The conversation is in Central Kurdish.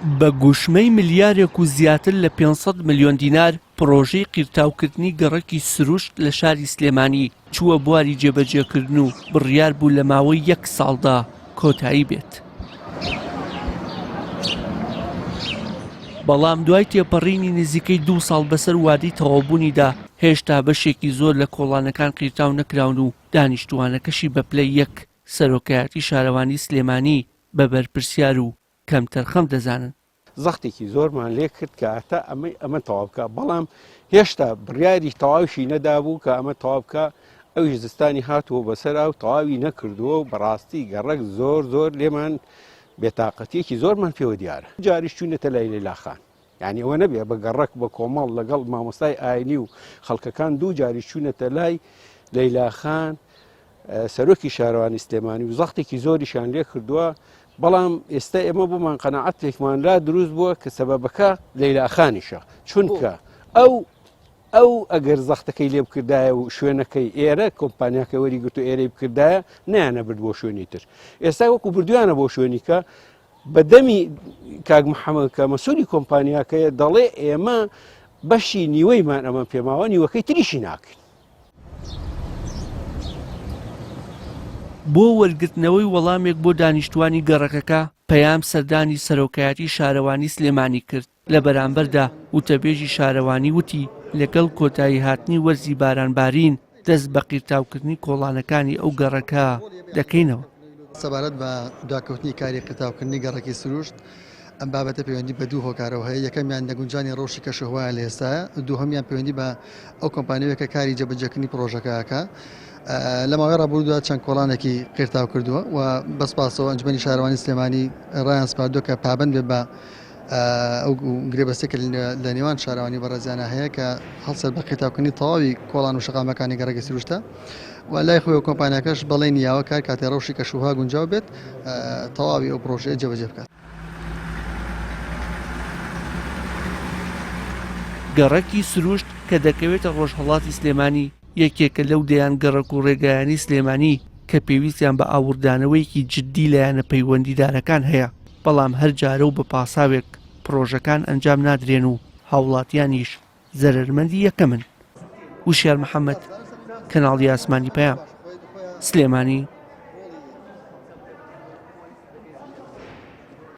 بە گوشمەی ملیارێک و زیاتر لە 500 ملیۆن دینار پڕۆژەی قیرتاوکردنی گەڕەکی سروشت لە شاری سلێمانی چووە بواری جێبەجێکردن و بڕیار بوو لە ماوەی یەک ساڵدا کۆتایی بێت. بەڵام دوای تێپەڕینی نزیکەی دوو ساڵ بەسەر وادەی تەواوبوونیدا، هێشتا بەشێکی زۆر لە کۆڵانەکان قیرتاو نەکراون و دانیشتووانەکەشی بە پلەی یەک سەرۆکایەتی شارەوانی سلێمانی بە بەرپرسیار و کەمتەرخەم دەزانن. زەختێکی زۆرمان لێ کرد کە هەتا ئەمەی ئەمە تەواو بکا، بەڵام هێشتا بڕیاری تەواویشی نەدابوو کە ئەمە تەواو بکا، ئەویش زستانی هاتووە بەسەرا و تەواوی نەکردووە و بەڕاستی گەڕەک زۆر زۆر لێمان بێتاقەتیەکی زۆرمان پێوە دیارە. جاریش چوینەتە لای لەیلا خان، یانی ئەوە نەبێ بە گەڕەک بە کۆمەڵ لەگەڵ مامۆستای ئاینی و خەڵکەکان دوو جاریش چوینەتە لای لەیلا خان سەرۆکی شارەوانی سلێمانی و زەختێکی زۆریشیان لێ کردووە بەڵام ئێستا ئێمە بۆمان قەنەعەتێکمان لا دروست بووە کە سەبەبەکە لەیلاخانیشە چونکە ئەو ئەو ئەگەر زەختەکەی لێ بکردایە و شوێنەکەی ئێرە کۆمپانیاکە وەری گرت و ئێرەی بکردایە نیانە برد بۆ شوێنی تر ئێستا وەکو بردویانە بۆ شوێنیکە بە دەمی کاک محەممەد کە مەسوولی کۆمپانیاکەیە دەڵێ ئێمە بەشی نیوەیمان ئەمە پێماوە نیوەکەی تریشی ناکەین بۆ وەرگرتنەوەی وەڵامێک بۆ دانیشتووانی گەڕەکەکە، پەیام سەردانی سەرۆکایەتی شارەوانی سلێمانی کرد، لە بەرامبەردا وتەبێژی شارەوانی وتی، لەگەڵ کۆتاییهاتنی وەرزی بارانبارین دەست بە قیرتاوکردنی کۆڵانەکانی ئەو گەڕەکە دەکەینەوە. سەبارەت بە دواکەوتنی کاری قیرتاوکردنی گەڕەکی سروشت، ئەم بابەتە پەیوەندی بە دوو هۆکارەوە هەیە، یەکەمیان نەگونجانی ڕەوشی کەشوهەوایە لە ئێستایا، دووهەمیان پەیوەندی بە ئەو کۆمپانیایە کە کاری جێبەجێکردنی پڕۆژەکە ئەکا. لە ماوەی ڕابردوودا چەند کۆڵانێکی قیرتاو کردووە و بە سپاسەوە ئەنجومەنی شارەوانی سلێمانی ڕایان سپاردووە کە پابەند بێت بە ئەو گرێبەستەی کە لە نێوان شارەوانی بەڕێزیانە هەیە کە هەڵسێت بە قیرتاوکردنی تەواوی کۆڵان و شەقامەکانی گەڕەکی سروشتە و لای خۆی کۆمپانیاکەش بەڵێنی یاوە کار کاتێ ڕەوشی کەشوهەوا گونجاو بێت تەواوی ئەو پڕۆژەیە جێبەجێ بکات. گەڕەکی سروشت کە دەکەوێتە ڕۆژهەڵاتی سلێمانی، یەکێکە لەو دەیان گەڕەک و ڕێگایانەی سلێمانی کە پێویستیان بە ئاوڕدانەوەیەکی جددی لایەنە پەیوەندیدارەکان هەیە، بەڵام هەر جارە و بە پاساوێک پڕۆژەکان ئەنجام نادرێن و هاوڵاتیانیش زەرەرمەندی یەکەمن. وشیار محەمەد، کەناڵی ئاسمانی پەیام، سلێمانی.